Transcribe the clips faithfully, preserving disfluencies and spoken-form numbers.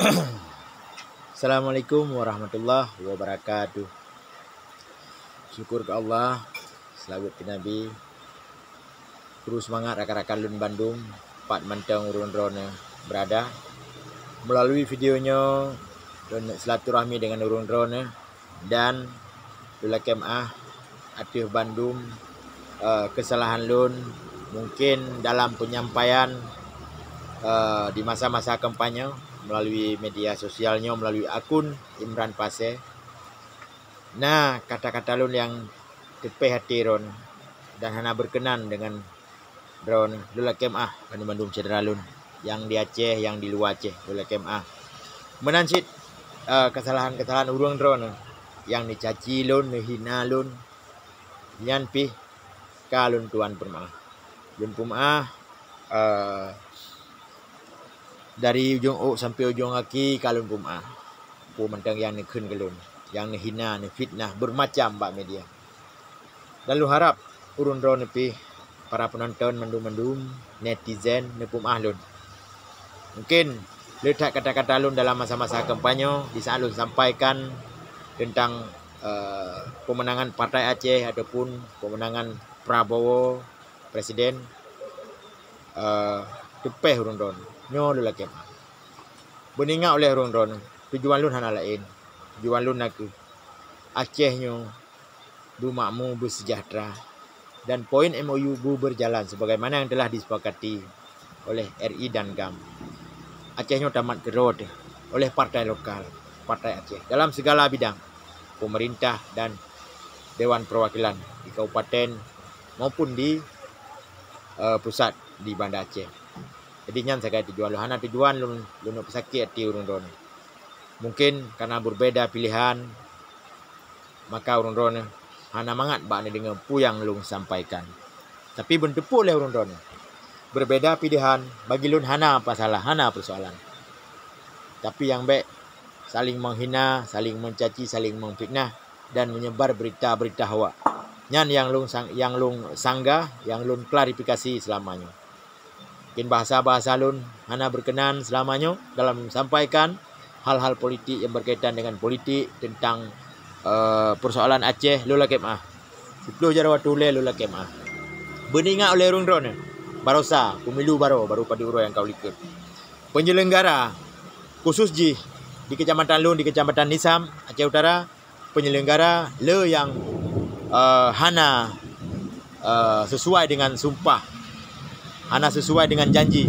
Assalamualaikum warahmatullahi wabarakatuh. Syukur keu Allah, seulaweuet keu Nabi. Kru seumangat rakan-rakan lôn bandum, pat mantong ureuëng droeneueh beurada. Meulalu video nyoe, lôn silaturahmi deungon ureuëng droeneueh dan lôn lakée meuáh ateueh bandum, eh, keusalahan lôn mungken dalam peunyampaian, eh, di masa-masa kampanye meulalu media sosial nyoe, meulalu akun Imran Pasé. Na kata-kata lôn nyang teupéh até droeneueh dan hana beukeunan deungon droeneueh. Lôn lakée meuáh bandum-bandum syedara lôn nyang di Aceh, nyang di luwa Aceh, lôn lakée meuáh. Meunan cit, eh, keusalahan-keusalahan ureuëng droeneueh nyang neucaci lôn, neuhina lôn, nyan pih ka lôn tuan peumeuáh. Lôn peumeuáh, eh, dari ujong ôk sampoe ujong gaki ka lôn peumeuáh. Peue mantong nyang neukheun keu lôn, nyang neuhina, neufitnah, beumacam bak media. Dan lôn harab ureuëng droeneueh pih, para peunonton mandum-mandum, netizen, neupeumeuáh lôn. Mungken le that kata-kata lôn dalam masa-masa kampanye di saat lôn sampaikan teuntang, eh, peumeunangan Partai Aceh ataupun peumeunangan Prabowo Presiden, eh, teupéh ureuëng droeneueh. Nyoe lôn lakée meuáh. Beuingat uleh ureuëng droeneueh, tujuan lôn hana laén. Tujuan lôn nakeuh Aceh nyoe beumakmu, beusejahtera, dan poin M O U beuberjalan sebagaimana yang telah disepakati oleh R I dan GAM. Aceh nyoe tamat keudroe teuh oleh partai lokal, partai Aceh dalam segala bidang, pemerintah dan Dewan Perwakilan di kabupaten maupun di, eh, pusat di Banda Aceh. Jadi nyan sagai tujuan lôn, hana tujuan lôn, lôn peusakét até ureuëng droeneueh. Mungken karena berbeda pilihan, maka ureuëng droeneueh hana mangat bak neudeungoe peue nyang lôn sampaikan. Tapi beuteupeue lé ureuëng droeneueh, berbeda pilihan bagi lôn hana masalah, hana persoalan. Tapi nyang bék saling menghina, saling mencaci, saling memfitnah dan menyebar berita-berita hoak. Nyan nyang lôn sang-, nyang lôn sanggah, nyang lôn klarifikasi seulama nyoe. Mungken bahasa-bahasa lôn hana beukeunan seulama nyoe dalam sampaikan hal-hal politik nyang berkaitan dengan politik teuntang, eh, persoalan Aceh, lôn lakée meuáh. Siplôh jaroe watée ulée lôn lakée meuáh. Beuingat uleh ureuëng droeneueh, barosa pemilu baroe, baru padub uroe nyang ka u likot. Penyelenggara khusus jih di kecamatan lôn, di Kecamatan Nisam, Aceh Utara, penyelenggara le nyang, eh, hana, eh, sesuai dengan sumpah, hana sesuai dengan janji,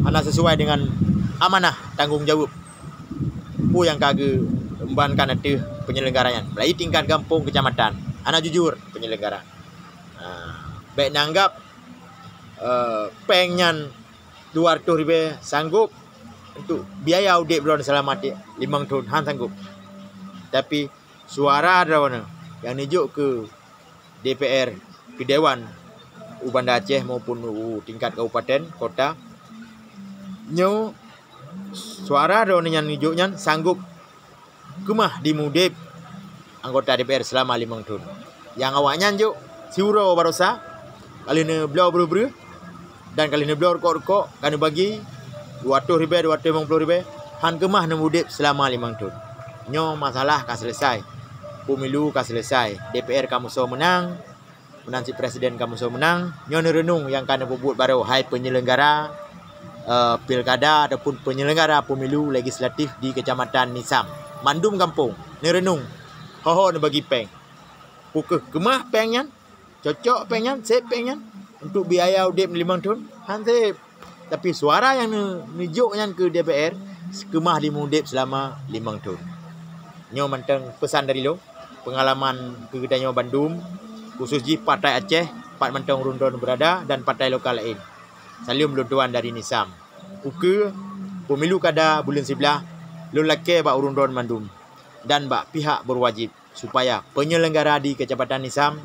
hana sesuai dengan amanah tanggung jaweueb peue nyang ka geuembankan ateueh penyelenggara nyan, mulai tingkat gampông, kecamatan, hana jujur penyelenggara. Ah, bék neuanggab, eh, péng nyan dua ratus ribée sanggob untuk biaya udeb droeneueh seulama limong thon, han sanggob. Tapi suara droeneueh nyang neujok keu D P R, keu dewan u Banda Aceh maupun u tingkat kabupaten, kota, nyoe suara droeneueh nyang neujok nyan sanggob keumah dimudeb anggota D P R seulama limong thon. Nyang awaknyan jok siuroe barosa, ka lheueh neubloe breueh-breueh, dan ka lheueh neubloe rukok-rukok, ka neubagi dua ratus ribée, dua ratus limong ploh ribée, han keumah neumudeb seulama limong thon. Nyoe masalah ka seuleusai. Pemilu ka seuleusai. D P R ka meusoe meunang, meunan cit presiden ka meusoe meunang. Nyoe neureunong nyang ka neupeubuet barô, hai penyelenggara, eh, pilkada ataupun penyelenggara pemilu legislatif di Kecamatan Nisam. Mandum gampông neureunong, ho-ho neubagi péng. Peu kheueh keumah péng nyan, cocok péng nyan, sép péng nyan untuk biaya udeb limong thon? Han sép. Tapi suara nyang neu-, neujok nyan keu D P R, keumah dimudeb seulama limong thon. Nyoe mantong peusan dari lôn, peungalaman keu geutanyoe bandum, khusus jih Partai Aceh, pat mantong ureuëng droeneueh beurada, dan partai lokal laén. Saleuem lôn tuan dari Nisam. Ukeue pemilu kada buleuen siblaih, lôn lakée bak ureuëng droeneueh mandum dan bak pihak berwajib supaya penyelenggara di Kecamatan Nisam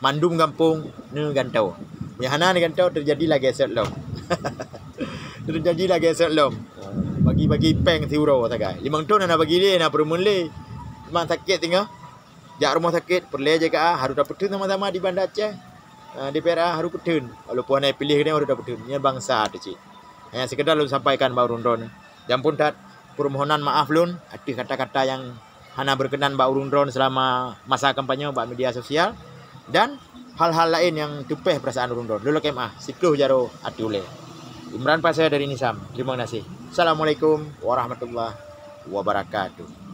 mandum gampông neugantoe. Meunyo hana neugantoe, teujadi lagée sot lom. Teujadi lagée sot lom. Bagi-bagi péng siuroe sagai. Limong thon hana bagi lé, hana peureumeun lé. Memang sakét singoh. Jak rumoh sakét, peureulée J K A, harôh tapeutheun sama-sama di Banda Aceh. Ah, D P R A harôh peutheun. Walaupun hana piléh keudeh, harôh tapeutheun. Nyan bansa teuh cit. Hanya sekedar lôn sampaikan bak ureuëng droeneueh. Nyan phon that, Permohonan maaf lôn ateueh kata-kata nyang hana berkenan bak ureuëng droen selama masa kampanye bak media sosial dan hal-hal laén nyang teupeh perasaan ureuëng droen. Lôn lakée meuah, siploh jaroe até ulée. Imran Pasé dari Nisam. Terima kasih. Assalamualaikum warahmatullahi wabarakatuh.